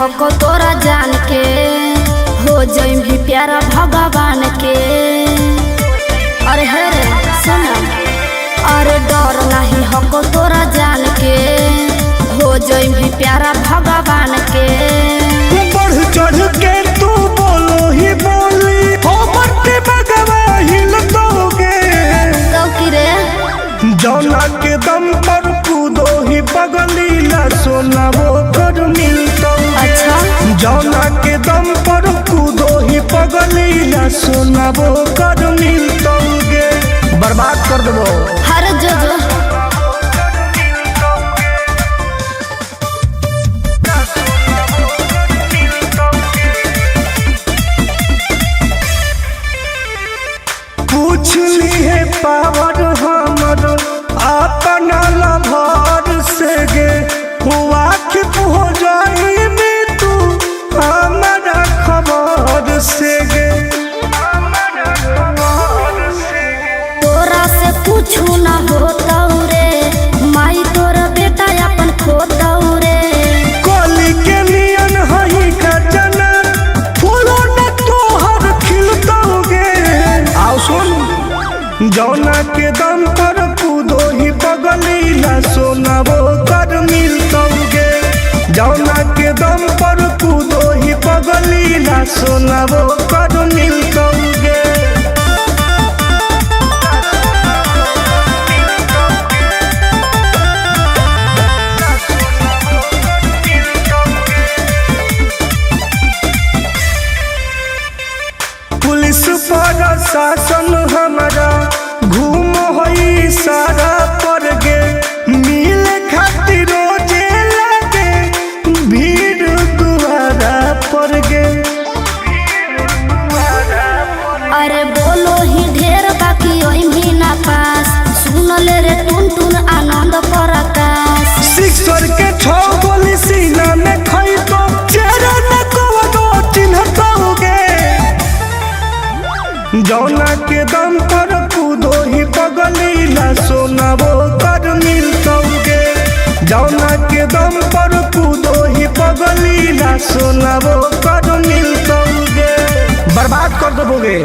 हको तोरा जान के, हो जई भी प्यारा भगवान के। अरे हे रे सुन, अरे डर नहीं हको तोरा जान के, हो जई भी प्यारा भगवान के। बढ़ चढ़ के तू बोलो ही बोली, हो मरते भगवा हिल दोगे। तो की रे जौना के दम पर कूदो ही पगली ला सोना वो कर मिलतो। अच्छा। जौना के दम पर कूदो ही पगली ला सोना वो कर मिलतो गे, बर्बाद कर देबो। हर जो जो पूछ ली है पावर हमर अपना लभर से गे, वाकिफ हो जाई में तू हमारा खबर से गे। तोरा से कुछ ना होता रे, माई तोरा बेटा अपन खोता रे। कोली के नियन हही का जना, फूलो न तोहर खिलतोगे। आओ सुन, जौना के दम पर कूदो ही पगली ला सोना वो कर मिलतोगे। जौना के दम पर कूदो ही पगली ला सोना वो कर मिलतोगे। पुलिस पर शासन हमारा घूम होई सारा पर गे, मिले खातिर रोजे लागे भीड़ दुआरा पर गे। अरे बोलो ही ढेर बाकी ओई भी ना पास, सुन ले रे टुन टुन आनंद प्रकाश। सिक्सर के छो गोली सीना में खाई तो चेहरा न को चिन्हतोगे। जौना के दम पर कूदो ही पगली ला सोना वो कर मिलतोगे। जौना के दम पर कूदो ही पगली ला सोना वो कर मिलतोगे, बर्बाद कर देबोगे।